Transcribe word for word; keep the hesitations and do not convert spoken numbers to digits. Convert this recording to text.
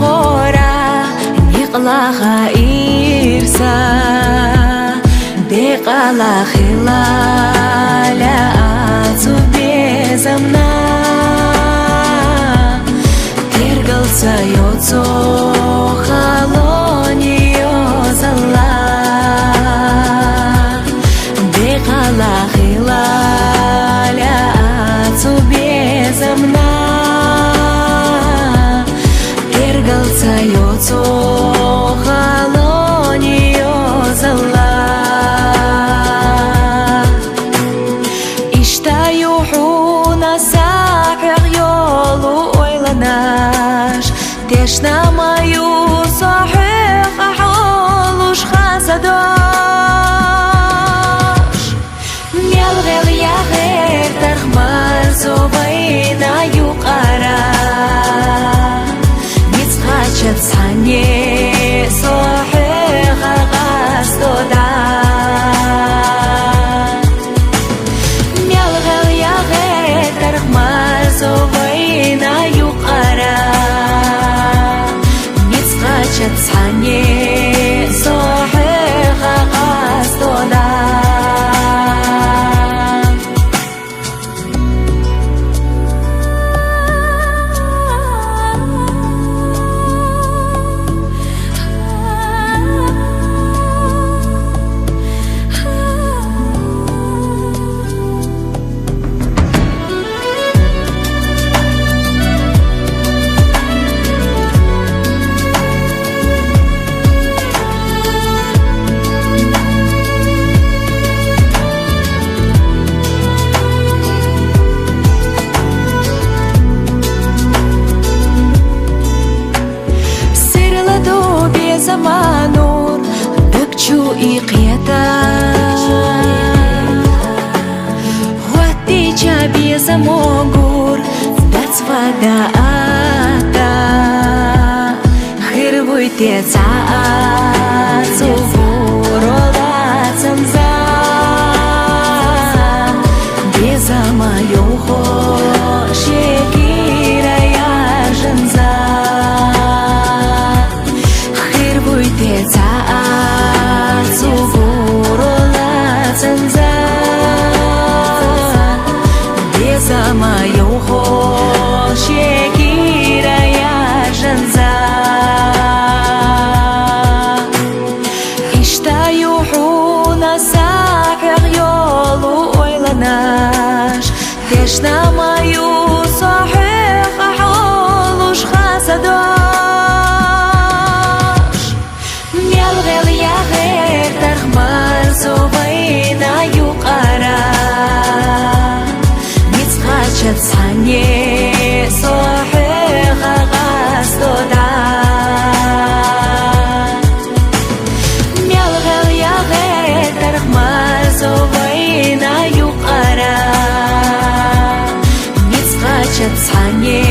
гӀора никъла хайирса, бекъала хилала ацу безамна, тергалца йоцо халони йозалла. Бекъала хилала ацу безамна, тергалца йоцо халони йозалла. Иштта юхьуна сахӀегӀ йолу ойланаш, тешна ма ю со хьехъа хьолуш хазадош. Мел гӀел я гӀертарх марзо вайна юкъара, мицкъача цхьанне со хьехъа къасто дӀа. Мел гӀел я гӀертарх марзо вайна юкъара, мицкъача цхьанне со хьехъа къасто дӀа. Серладо безама нур, даг чу и кхета. ХӀоттича безамо гур, дац ва даата. Хир вуй те цӀа а цу гурола цанза, безама юхо шегира яжанза. Хир вуй те цӀа а цу гурола цанза, безама юхо шегира яжанза. Иштта юхьуна сахӀегӀ йолу ойланаш, тешна ма ю со хьехъа хьолуш хазадош. Мел гӀел я гӀертарх марзо вайна юкъара, мицкъача цхьанне со хьехъа къасто дӀа. Мел гӀел я гӀертарх марзо вайна юкъара, мицкъача цхьанне